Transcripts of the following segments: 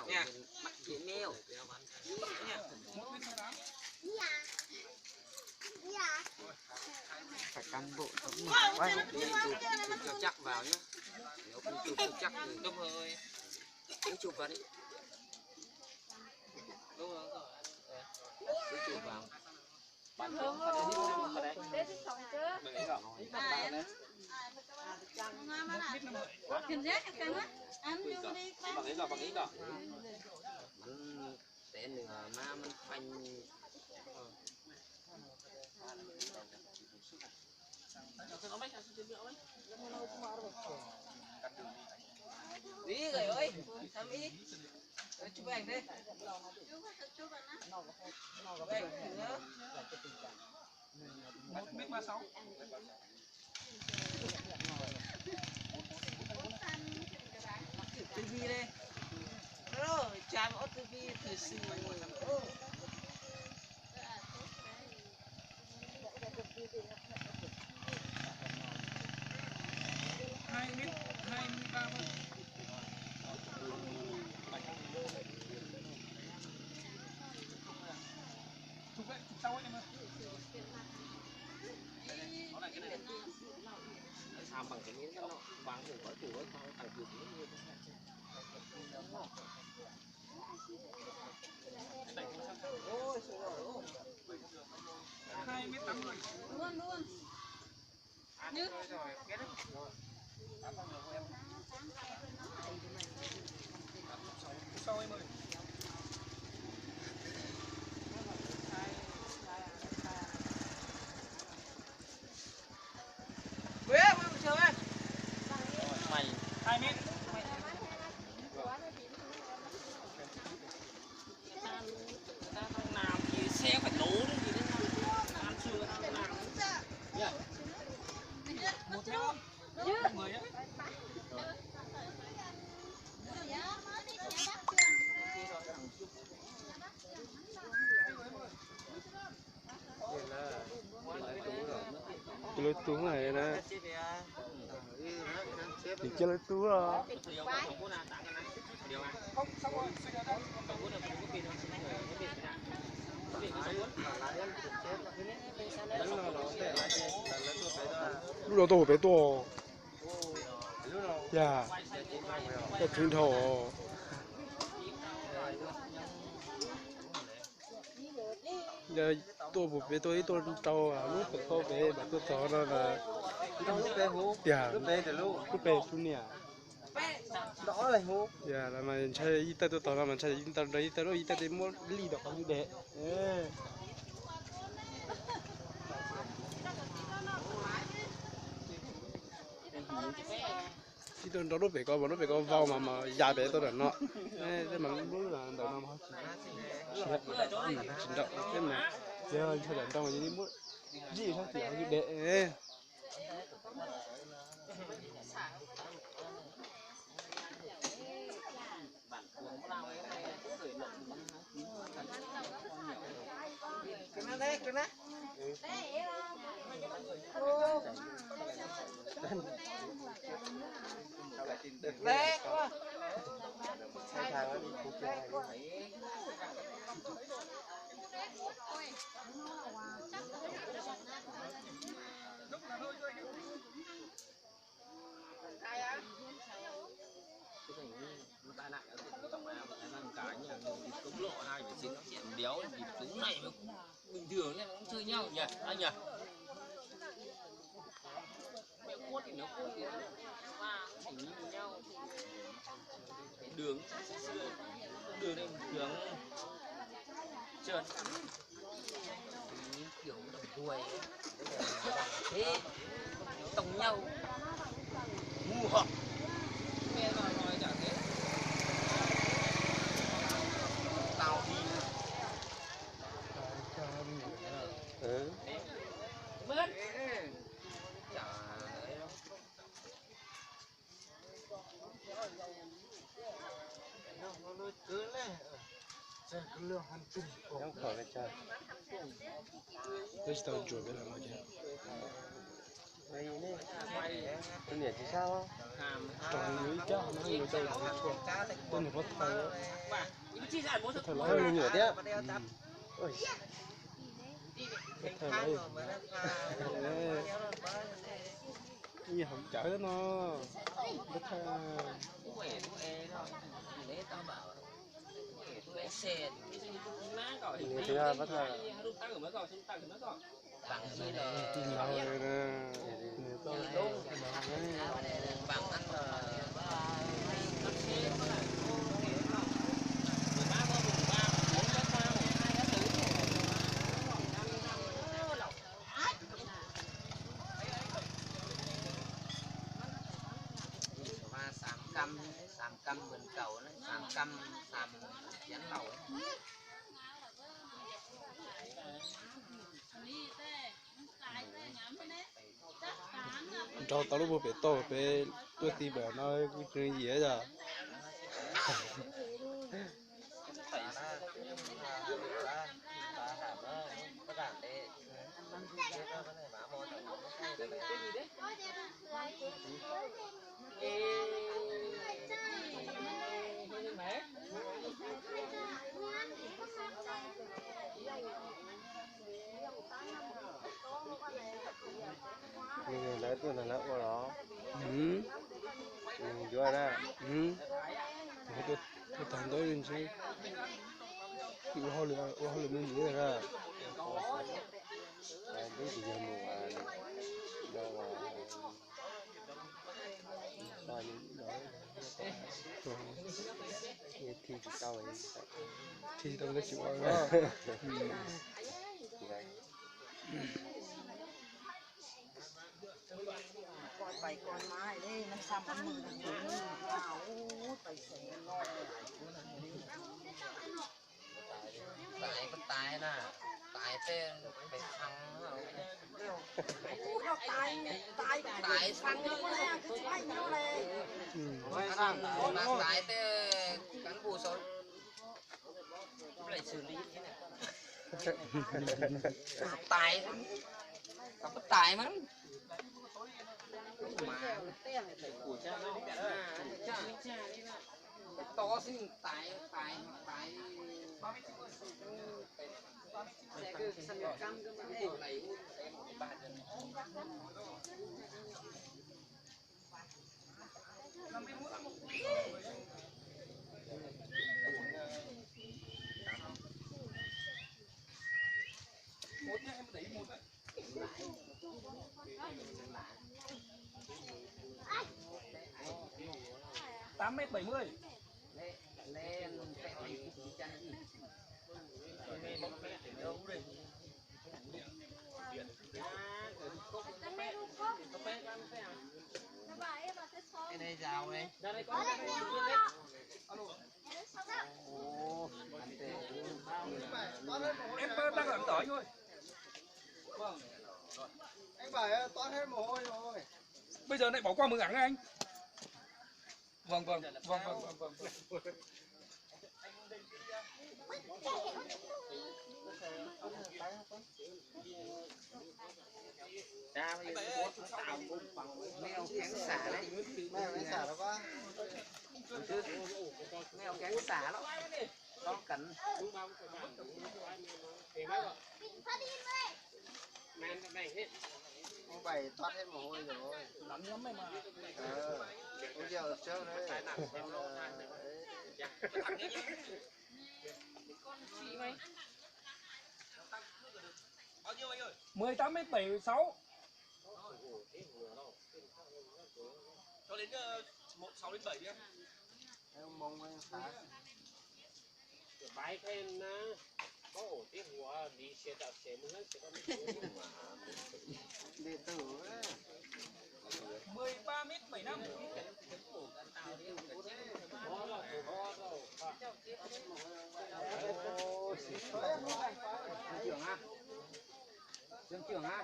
Nha, bắt dễ mèo. Nha. Phải cán bộ sống. Chụp cho chắc vào nhé. Nếu không chụp cho chắc thì đúng rồi. Cứ chụp vào đi. Đúng rồi. Cứ chụp vào. Té nửa má măn phanh. Đi rồi ơi, thăm đi. Chụp ảnh đi. Chụp ảnh thử. Một mét ba sáu. Út ti vi đây. Alo, chào út ti vi thời sự. Hai mét, hai mươi ba mét. Chụp đấy, chụp sau ấy em ơi. Sao bằng cái miếng nó bằng thì có chủ nó sao tăng cường cái miếng. Hai mét tám mươi. Luôn, luôn. Hai mét. Làm gì xe phải nổ nữa gì đấy. Làm trường làm. Một mét. Mười á. Cia lawv tu na. Cia lawv tu os. Lub no tuaj hauv pem tuaj. Yog, tuaj khwv dhau. Yog tuaj puag pem tuaj ib tuaj rau lub pem toj pem mas tuaj txog no na. Tiag, lub pem tub niam. Yog mas ntshai ib tag tuaj txog no mas ntshai ib tag rau ib tag lub ib tag tej muab lij tom qhov ntxwg dej. Ib tug nrau lub pem ko mas lub pem ko vau mas mas ya pem tau ntawm no. Tej mas lub ntawm no mas tsis nrau, tej mas yog ntshai ntawm nrau mas yog muab zij sab tim ntxwg dej. Cái này nó tai nạn nó cũng trong áo, cái thằng cái nhà mình thì cốc lọ hai phải xin nó chuyện đéo thì chúng này nó cũng bình thường nên nó cũng chơi nhau nhỉ anh nhỉ? Mẹ quất thì nó quất thì nó và nó phải như nhau. Cái đường xưa, đường này bình thường. Trơn. Kiểu đồng ruồi ấy. Thế tổng nhau. Ngu hả? Nghe nó nói chả thế. Tao đi. Ừ. Chả ấy đâu. Nyob qhov peb caug. Peb tsis tau ntsuas peb los no ces. Tus niam tsis sab os. Ib cab no yuav coj tus niam pov thawj, pov thawj los me nyuam thiab. Pov thawj los, ib hom cawv no, pov thawj. Niam tsis sab pov thawj. Xaam kam, xaam kam mượn cầu, xaam kam, xaam chén lẩu. Nrau tau lub puag pem toj pem tuaj ti pem no kuj tsis yiav yog. Nws lawv tuaj nrog lawv ua los? Nws yuav na. Ua tag ntawd ntshe ua hauj lwm, ua hauj lwm me ntsis na. Twb tsis yog mus no, thi tsis tau, thi tsis tau nkawd tsis ua. Tais ko tais xeem no, tais ko tais na, tais tej pem xeem, tais tais xeem no, tais tej cán bộ xấu. Tais, tais mas. To xwb, tais, tais, tais. Tám mét bảy mươi. Cái này giàu này. Alo. Alo. Em đang làm tỏi thôi. Vâng. Anh bảo toát hết mồ hôi rồi. Bây giờ lại bỏ qua mừng ẳng anh. Vâng, vâng, vâng, vâng, vâng, vâng. Mèo kéo xả đấy. Mèo kéo xả đó bác. Mèo kéo xả đó. Có cắn. Ông bảy toát hết mồ hôi rồi. Lắm lắm mày mà. Ờ, uống rượu trước đấy. Xong là, đấy. Mười tám mét bảy sáu. Cho đến, ờ, một sáu đến bảy đi. Ông Mông với Thái. Bài khen na. Có ổ tí hùa đi xe đạp xe mưa xe có đi. Điện tử á. Mười ba mét bảy năm. Trưởng à? Trưởng, trưởng à?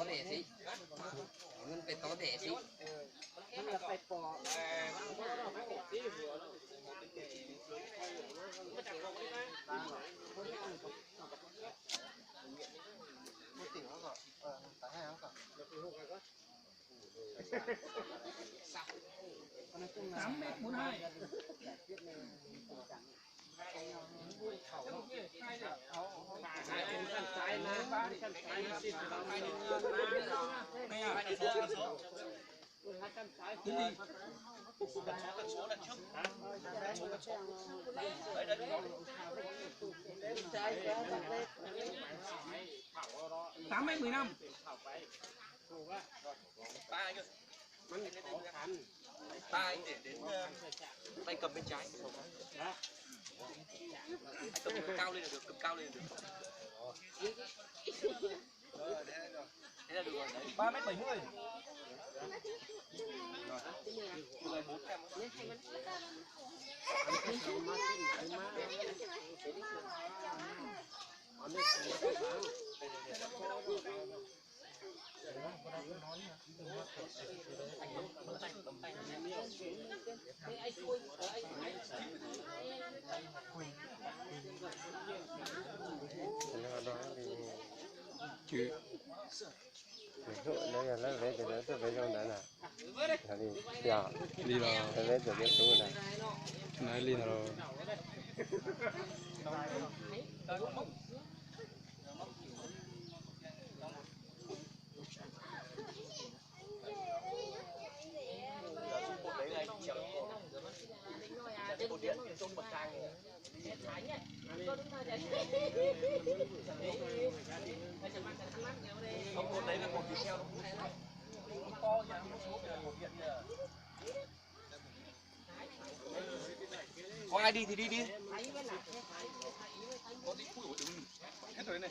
Pem xwb, pem tod pem xwb. Tám mét bốn hai. Tám mét mười lăm. Tay, tay để đến, ờ, tay cầm bên trái. Anh cầm cao lên là được, cầm cao lên là được. Thế là được rồi, đấy. Ba mét bảy mươi. Rồi. Từ này bốn em. Chữ. Hnub no yog lawv veb ces lawv tuaj veb zoo ntawd na. Yog li, yog. Li los. Lawv veb txawm tias hnub na. Nai li ntawd los. Có ai đi thì đi đi. Hết rồi này.